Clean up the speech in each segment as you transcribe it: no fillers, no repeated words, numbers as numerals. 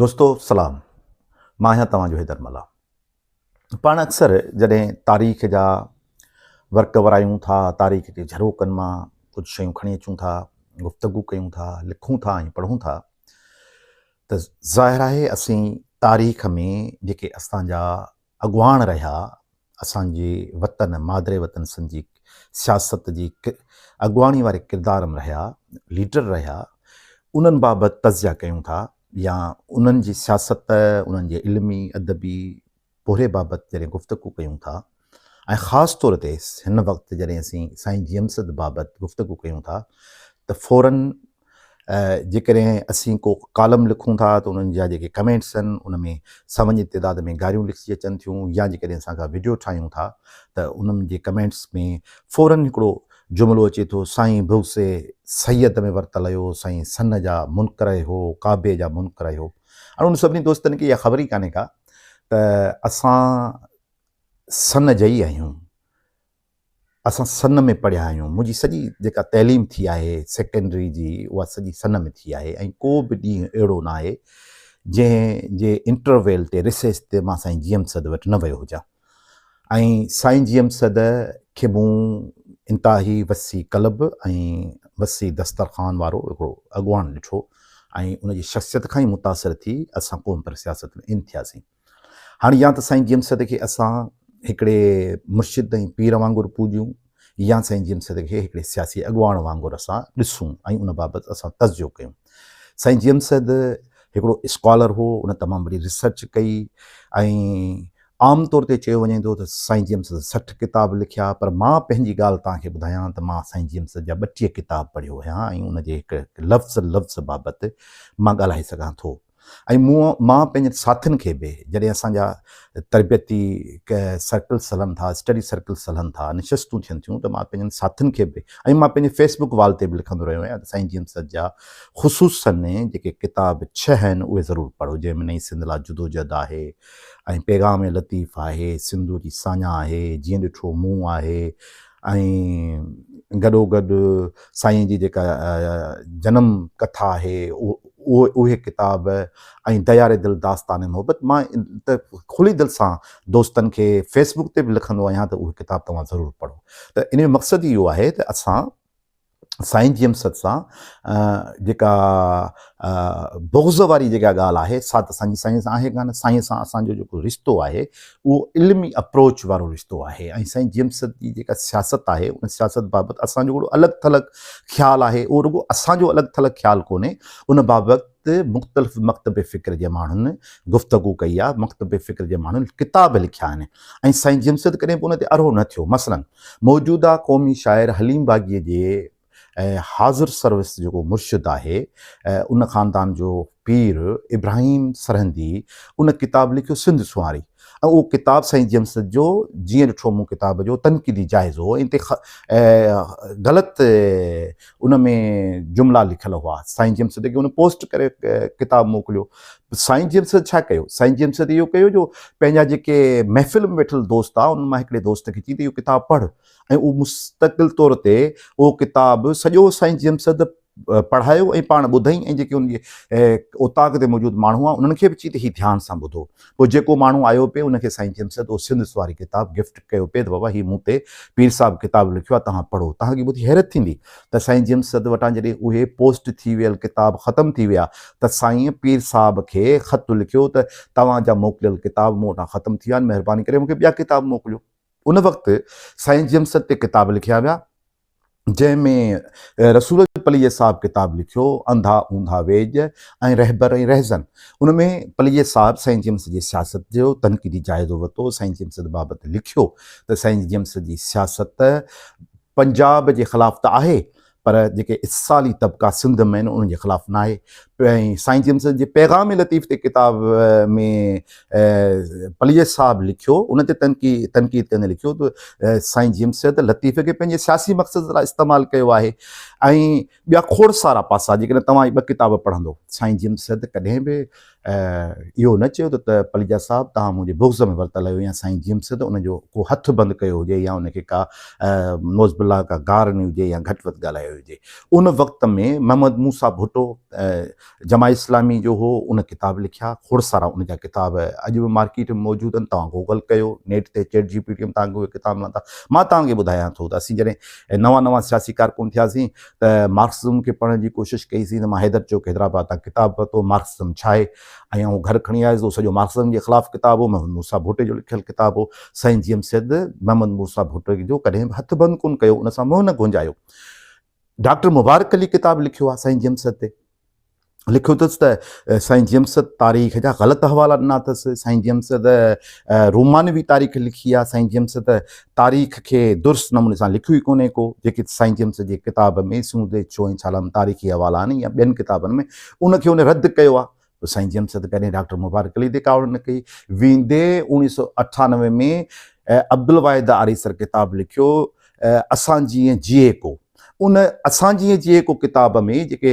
دوستو سلام مان آهيان توهان جو حيدر ملاح پاڻ اڪثر جڏهن تاريخ جا ورق ورايون ٿا تاريخ جي جھروڪن مان ڪجهه شيون کڻي اچون ٿا گفتگو ڪيون ٿا لکون ٿا ۽ پڙهون ٿا ته ظاهر آهي اسين تاريخ ۾ جيڪي اسان جا اڳواڻ رهيا، اسان جي وطن، مادر وطن سنڌ جي سياست جي اڳواڻي واري ڪردار م رهيا، ليڊر رهيا، انهن بابت تجزيا ڪيون ٿا يا انهن جي سياست، انهن جي علمي، ادبي پورهيي بابت جڏهن گفتگو ڪيون ٿا ۽ خاص طور تي هن وقت جڏهن اسين سائين جي ايم سيد بابت گفتگو ڪيون ٿا ته فورن جيڪڏهن اسين ڪو ڪالم لکون ٿا ته انهن جا جيڪي ڪمينٽس آهن ان ۾ سون جي تعداد ۾ گاريون لکجي اچن ٿيون يا جيڪڏهن اسان ڪا وڊيو ٺاهيون ٿا ته انهن جي ڪمينٽس ۾ فورن هڪڙو جملو اچي ٿو سائين بغض سيد ۾ ورتل هيو سائين سن جا منڪر هيو ڪعبي جا منڪر هيو هاڻي انهن سڀني دوستن کي اها خبر ئي ڪانهي ڪا ته اسان سن جا ئي آهيون اسان سن ۾ پڙهيا آهيون، منهنجي سڄي جيڪا تعليم ٿي آهي سيڪنڊري جي اها سڄي سن ۾ ٿي آهي ۽ ڪو به ڏينهن اهڙو نه آهي جنهن جي انٽرويل تي رسيس تي مان سائين جي ايم سيد وٽ نه ويو هجان ۽ سائين جي ايم سيد کي مون انتهائي وسيع قلب ۽ وسيع دسترخوان وارو هڪڙو اڳواڻ ڏٺو ۽ ان جي شخصيت کان ئي متاثر ٿي اسان قوم پرست سياست ۾ ان ٿياسين. هاڻي يا ته سائين جي ايم سيد کي اسان هڪڙي مرشد ۽ پير وانگر پوڄيون يا سائين جي ايم سيد کي هڪڙي سياسي اڳواڻ وانگر اسان ڏسون ۽ ان بابت اسان تجزيو ڪيون. سائين جي ايم سيد هڪڙو اسڪالر هو، ان تمام وڏي ريسرچ ڪئي ۽ عام طور تي چيو وڃي ٿو ته سائين جي ايم سيد 60 ڪتاب لکيا پر مان پنهنجي ڳالهه توهان کي ٻڌايان ته مان سائين جي ايم سيد جا 32 ڪتاب پڙهيو آهيان ۽ ان جي هڪ لفظ لفظ بابت مان ڳالهائي سگهان ٿو. ۽ مون مان پنهنجن ساٿين کي به جڏهن اسان جا تربيتي سرڪلس هلن ٿا اسٽڊي سرڪلس هلن ٿا نشستون ٿين ٿيون ته مان پنهنجن ساٿين کي به ۽ مان پنهنجي فيس بڪ وال تي به لکندو رهيو آهيان ته سائين جي ايم سيد جا خصوصن جيڪي ڪتاب 6 آهن اهي ضرور پڙهو جنهن ۾ نئين سنڌ لاء جدوجهد آهي ۽ پيغام لطيف آهي سنڌو جي ساڃاهه آهي جيئن ڏٺو مون آهي ۽ گڏوگڏ سائين جي جيڪا جنم ڪٿا آهي اهي ڪتاب ۽ ديار دل داستان محبت مان ته کلي دل سان دوستن کي فيس بڪ تي به لکندو آهيان ته اهي ڪتاب توهان ضرور پڙهو ته ان جو مقصد اهو آهي ته اسان سائين جي ايم سيد سان جيڪا بغض واري جيڪا ڳالهه آهي سا ته اسان جي سائين سان آهي ڪانه سائين سان اسان جو جيڪو رشتو آهي اهو علمي اپروچ وارو رشتو آهي ۽ سائين جي ايم سيد جي جيڪا سياست آهي ان سياست بابت اسان جو هڪڙو الڳ ٿلڳ خيال آهي اهو رڳو اسان جو الڳ ٿلڳ خيال ڪونهي ان بابت مختلف مڪتب فڪر جي ماڻهن گفتگو ڪئي آهي مڪتب فڪر جي ماڻهن ڪتاب لکيا آهن ۽ سائين جي ايم سيد ڪڏهن به ان تي ارهو نه ٿيو مثلاً موجوده قومي شاعر حليم باغيء جي حاضر سروس جيڪو مرشد آهي ان خاندان جو پير ابراهيم سرهندي ان ڪتاب لکيو سنڌ سنواري ۽ اهو ڪتاب سائين جي ايم سيد جو جيئن ڏٺو مون ڪتاب جو تنقيدي جائزو هو ان تي غلط ان ۾ جملا لکيل هئا سائين جي ايم سيد کي ان پوسٽ ڪري ڪتاب موڪليو سائين جي ايم سيد ڇا ڪيو سائين جي ايم سيد اهو ڪيو جو پنهنجا جيڪي محفل ۾ ويٺل دوست آ انهن مان هڪڙي دوست کي چئي ته اهو ڪتاب پڙهه ۽ اهو مستقل طور تي اهو ڪتاب سڄو سائين جي ايم سيد پڙهايو ۽ پاڻ ٻڌائين ۽ جيڪي ان جي اوطاق تي موجود ماڻهو هئا انهن کي به چئي ته هي ڌيان سان ٻڌو پوء جيڪو ماڻهو آيو پئي ان کي سائين جي ايم سيد اهو سنڌ سواري ڪتاب گفٽ ڪيو پئي ته بابا هي مون تي پير صاحب ڪتاب لکيو آهي توهان پڙهو توهان کي ٻڌي حيرت ٿيندي ته سائين جي ايم سيد وٽان جڏهن اهي پوسٽ ٿي ويل ڪتاب ختم ٿي ويا ته سائين پير صاحب کي خط لکيو ته توهان جا موڪليل ڪتاب مون وٽان ختم ٿي ويا آهن مهرباني ڪري مون کي ٻيا ڪتاب موڪليو ان وقت سائين جي ايم سيد تي ڪتاب لکيا ويا، جنهن ۾ رسول پليجي صاحب ڪتاب لکيو انڌا اونڌا ويڄ ۽ رهبر ۽ رهزن. ان ۾ پليجي صاحب سائين جي ايم سيد جي سياست جو تنقيدي جائزو ورتو، سائين جي ايم سيد بابت لکيو ته سائين جي ايم سيد جي سياست پنجاب جي خلاف ته آهي پر جيڪي اتصالي طبقا سنڌ ۾ آهن انهن جي خلاف ناهي ۽ سائين جي ايم سيد جي پيغام لطيف تي ڪتاب ۾ پليجي صاحب لکيو ان تي تنقيد ڪندي لکيو ته سائين جي ايم سيد لطيف کي پنهنجي سياسي مقصد لاء استعمال ڪيو آهي ۽ ٻيا کوڙ سارا پاسا جيڪڏهن توهان هي ٻه ڪتاب پڙهندو سائين جي ايم سيد ڪڏهن به اهو نه چيو ته پليجا صاحب توهان منهنجي بغض ۾ ورتل آهيو يا سائين جي ايم سيد ان جو ڪو هٿ بند ڪيو هجي يا ان کي ڪا نوز بالله ڪا گار ڏني هجي يا گهٽ وڌ ڳالهايو هجي. ان وقت ۾ محمد موسيٰ ڀٽو جماعت اسلامي جو هو ان ڪتاب لکيا کوڙ سارا ان جا ڪتاب اڄ به مارڪيٽ ۾ موجود آهن توهان گوگل ڪيو نيٽ تي چيٽ جي پي ٽي ۾ توهان کي اهي ڪتاب ملندا مان توهان کي ٻڌايان ٿو ته اسين جڏهن نوان نوان سياسي ڪارڪن ٿياسين ته مارڪسزم کي پڙهڻ جي ڪوشش ڪئي سين ته مان حيدر چوڪ حيدرآباد تان ڪتاب ورتو مارڪسزم ڇا آهي ۽ آئون گهر کڻي آيس اهو سڄو مارڪسزم جي خلاف ڪتاب هو محمد موسيٰ ڀٽي جو لکيل ڪتاب هو سائين جي ايم سيد محمد موسيٰ ڀٽي جو ڪڏهن به هٿ بند ڪونه ڪيو ان سان منهن نه گهنجايو ڊاڪٽر مبارڪ علي ڪتاب لکيو آهي سائين جيمس تي لکيو اٿس ته سائين جيمس تاريخ جا غلط حوالا ڏنا اٿس سائين جيمس ته رومانوي تاريخ لکي آهي سائين جيمس ته تاريخ کي درست نموني سان لکيو ئي ڪونهي ڪو جيڪي سائين جيمس جي ڪتاب ۾ سوندي ڇو ۽ ڇالم تاريخي حوالا آهن يا ٻين ڪتابن ۾ ان کي ان رد ڪيو آهي پوء سائين جيمس ته ڪڏهن ڊاڪٽر مبارڪ علي تي ڪاوڙ نه ڪئي. ويندي 1998 ۾ عبدالواحد آريسر ڪتاب لکيو اسان جيئن جيئي ڪو. ان اسان جيئن جيئي ڪو ڪتاب ۾ جيڪي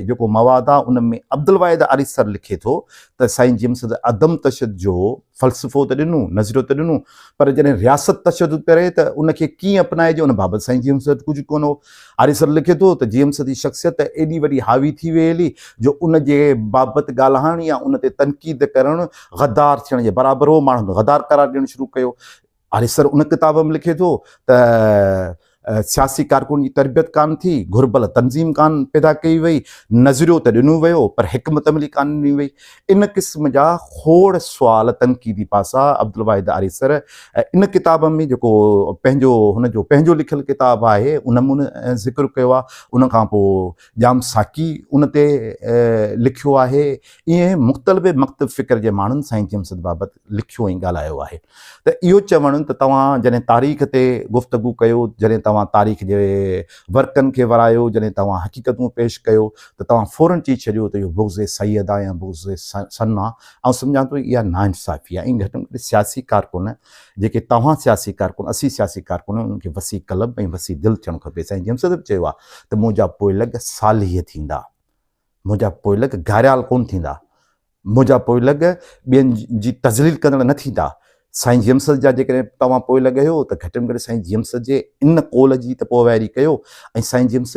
جيڪو مواد آ ان ۾ عبدالواحد آريسر لکي ٿو ته سائين جيمس ته عدم تشدد جو فلسفو ته ڏنو، نظريو ته ڏنو پر جڏهن رياست تشدد ڪري ته ان کي ڪيئن اپنائجي ان بابت سائين جيمس وٽ ڪجهه ڪونه هو. آريسر لکي ٿو ته جيمس جي شخصيت ايڏي وڏي حاوي ٿي ويئي هلي جو ان جي بابت ڳالهائڻ يا ان تي تنقيد ڪرڻ غدار ٿيڻ جي برابر هو، ماڻهن غدار قرار ڏيڻ شروع ڪيو. آريسر ان ڪتاب ۾ لکي ٿو ته سياسي ڪارڪن جي تربيت ڪانه ٿي، گهربل تنظيم ڪانه پيدا ڪئي وئي، نظريو ته ڏنو ويو پر حڪمت عملي ڪانه ڏني وئي. ان قسم جا کوڙ سوال تنقيدي پاسا عبدالواحد آريسر ان ڪتاب ۾ جيڪو پنهنجو هن جو پنهنجو لکيل ڪتاب آهي ان ۾ هن ذڪر ڪيو آهي. ان کان پوء ڄام ساقي ان تي لکيو آهي. ائين مختلف مڪتب فڪر جي ماڻهن سائين جيمس بابت لکيو ۽ ڳالهايو آهي ته اهو چوڻ ته توهان جڏهن تاريخ تي گفتگو ڪيو، جڏهن توهان تاريخ جي ورقن کي ورايو، جڏهن توهان حقيقتون پيش ڪيو ته توهان فورن چئي ڇڏيو ته اهو بغض سيد آهي يا بغض سن آهي. آئون سمجهان ٿو اها ناانصافي آهي ۽ گهٽ ۾ گهٽ سياسي ڪارڪن جيڪي توهان سياسي ڪارڪن اسين سياسي ڪارڪن آهيون انهن کي وسيع قلب ۽ وسيع دل ٿيڻ کپي. سائين جيمس به چيو آهي ته منهنجا پوئلڳ صالح ٿيندا، منهنجا پوئلڳ گاريال ڪونه ٿيندا. منهنجا پوئلڳ ٻين جي تذليل ڪندڙ نه ٿيندا. سائين جيمس جا جيڪڏهن توهان پوئلڳ آهيو ته گهٽ ۾ گهٽ سائين جيمس جي ان قول جي ته پوئواري ڪيو ۽ سائين جيمس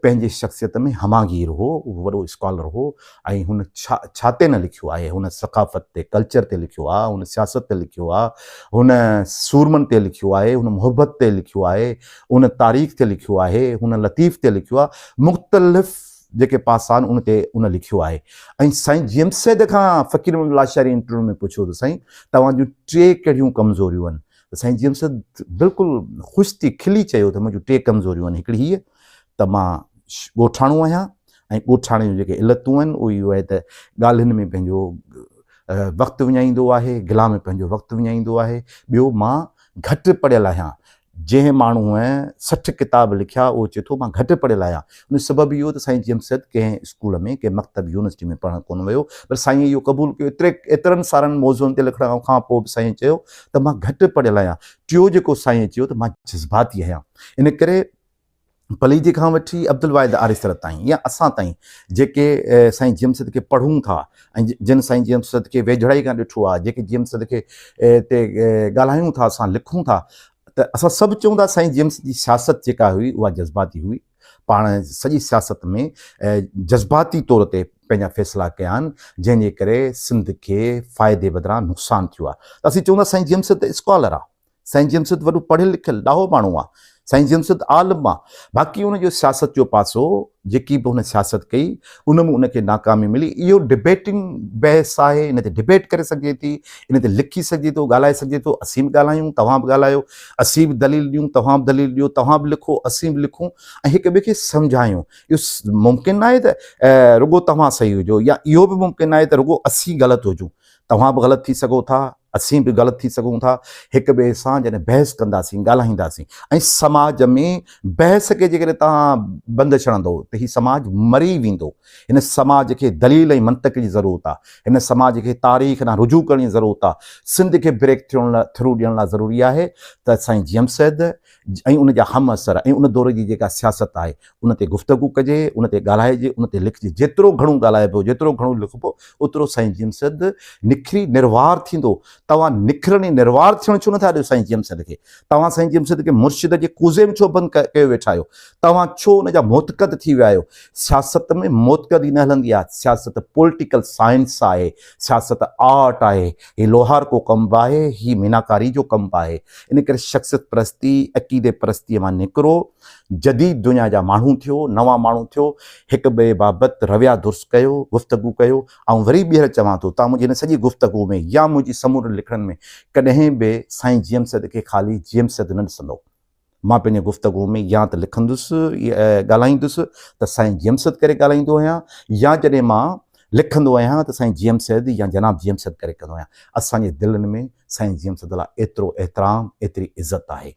پنهنجي شخصيت ۾ همانگير هو، هو وڏو اسڪالر هو ۽ هن ڇا ڇا تي نه لکيو آهي، هن ثقافت تي، ڪلچر تي لکيو آهي، هن سياست تي لکيو آهي، هن سورمن تي لکيو آهي، هن محبت تي لکيو آهي، هن تاريخ تي لکيو آهي، هن لطيف تي لکيو آهي، مختلف جيڪي پاسا آهن ان تي ان لکيو آهي ۽ سائين جي ايم سيد کان فقير محمد لاشاري انٽرويو ۾ پڇيو ته سائين توهان جون ٽي ڪهڙيون ڪمزوريون آهن ته سائين جي ايم سيد بلڪل خوش ٿي کلي چيو ته منهنجون ٽي ڪمزوريون آهن هڪڙي هيء ته مان ڳوٺاڻو آهيان ۽ ڳوٺاڻي جون جيڪي علتون آهن اهو اهو آهي ته ڳالهين ۾ پنهنجو وقت وڃائيندو آهي گلا ۾ پنهنجو وقت وڃائيندو آهي ٻيو مان گهٽ پڙهيل آهيان جنهن ماڻهوء 60 ڪتاب لکيا اهو چئي ٿو مان گهٽ پڙهيل آهيان. ان جو سبب اهو ته سائين جي ايم سيد ڪنهن اسڪول ۾ ڪنهن مڪتب يونيورسٽي ۾ پڙهڻ ڪونه ويو پر سائينء اهو قبول ڪيو. ايتري ايترن سارن موضوعن تي لکڻ کان پوء به سائينء چيو ته مان گهٽ پڙهيل آهيان. ٽيو جيڪو سائينء چيو ته مان جذباتي آهيان. ان ڪري پليجي کان وٺي عبدالواحد آريسر تائين يا اسان تائين جيڪي سائين جي ايم سيد کي پڙهون ٿا ۽ جن سائين جي ايم سيد کي ويجهڙائي کان ڏٺو آهي، جيڪي جي ايم سيد کي تي ڳالهايون ٿا، اسان لکون ٿا ته اسان سڀ چئون ٿا سائين جي ايم سيد جي سياست جيڪا هئي اها جذباتي هئي. پاڻ سڄي سياست ۾ جذباتي طور تي پنهنجا فيصلا ڪيا آهن، جنهن جي ڪري سنڌ کي فائدي بدران نقصان ٿيو آهي. ته اسين چئون ٿا سائين جي ايم سيد ته اسڪالر آهي، سائين جي ايم سيد وڏو پڙهيل لکيل ڏاهو ماڻهو آ، سائين جي ايم سيد عالم آ، باقي ان جو سياست جو پاسو جيڪي به هن سياست ڪئي ان ۾ ان کي ناڪامي ملي، اهو ڊبيٽنگ بحث آهي، ان تي ڊبيٽ ڪري سگهجي ٿي، ان تي لکي سگهجي ٿو، ڳالهائي سگهجي ٿو، اسين به ڳالهايون توهان به ڳالهايو، اسين به دليل ڏيون توهان به دليل ڏيو، توهان به لکو اسين به لکون ۽ هڪ ٻئي کي سمجهايون، اهو ممڪن ناهي ته رڳو توهان صحيح هجو يا اهو به ممڪن ناهي ته رڳو اسين غلط هجون، توهان به غلط ٿي سگهو ٿا، اسين به غلط ٿي سگهون ٿا، هڪ ٻئي سان جڏهن بحث ڪنداسين، ڳالهائينداسين ۽ سماج ۾ بحث کي جيڪڏهن توهان بند ڇڏندو ته هي سماج مري ويندو. هن سماج کي دليل ۽ منطق جي ضرورت آ. هن سماج کي تاريخ ڏانهن رجوع ڪرڻ جي ضرورت آ. سنڌ کي بريڪ ٿرو ڏيڻ لاء ضروري آهي ته سائين جي ايم سيد ۽ ان جا همعصر ۽ ان دور جي جيڪا سياست آهي ان تي گفتگو ڪجي، ان تي ڳالهائجي، ان تي لکجي. جيترو گهڻو ڳالهائبو، جيترو گهڻو لکبو، اوترو سائين جي ايم سيد نکري نروار ٿيندو. توهان نکرڻ ۽ نروار ٿيڻ ڇو نٿا ڏيو سائين جي ايم سيد کي؟ توهان سائين جي ايم سيد کي مرشد جي ڪوزي ۾ ڇو بند ڪيو ويٺا آهيو؟ توهان ڇو ان جا معتقد ٿي ويا آهيو؟ سياست ۾ معتقدي نه هلندي آهي، سياست پوليٽيڪل سائنس آهي، سياست آرٽ آهي، هي لوهارڪو ڪم به آهي، هي ميناڪاري جو ڪم به آهي. ان ڪري شخصيت پرستي، عقيدي پرستيء مان نڪرو، جديد دنيا جا ماڻهو ٿيو، نوان ماڻهو ٿيو، هڪ ٻئي بابت رويا درست ڪيو، گفتگو ڪيو. آئون وري ٻيهر چوان ٿو، توهان منهنجي هن سڄي گفتگو ۾ يا منهنجي سمورين لکڻين ۾ ڪڏهن به سائين جي ايم سيد کي خالي جي ايم سيد نه ڏسندؤ. مان پنهنجي گفتگو ۾ يا ته لکندس، ڳالهائيندس ته سائين جي ايم سيد ڪري ڳالهائيندو آهيان يا جڏهن مان لکندو آهيان ته سائين جي ايم سيد يا جناب جي ايم سيد ڪري ڪندو آهيان. اسان جي دلين ۾ سائين جي ايم سيد لاء ايترو احترام، ايتري عزت آهي.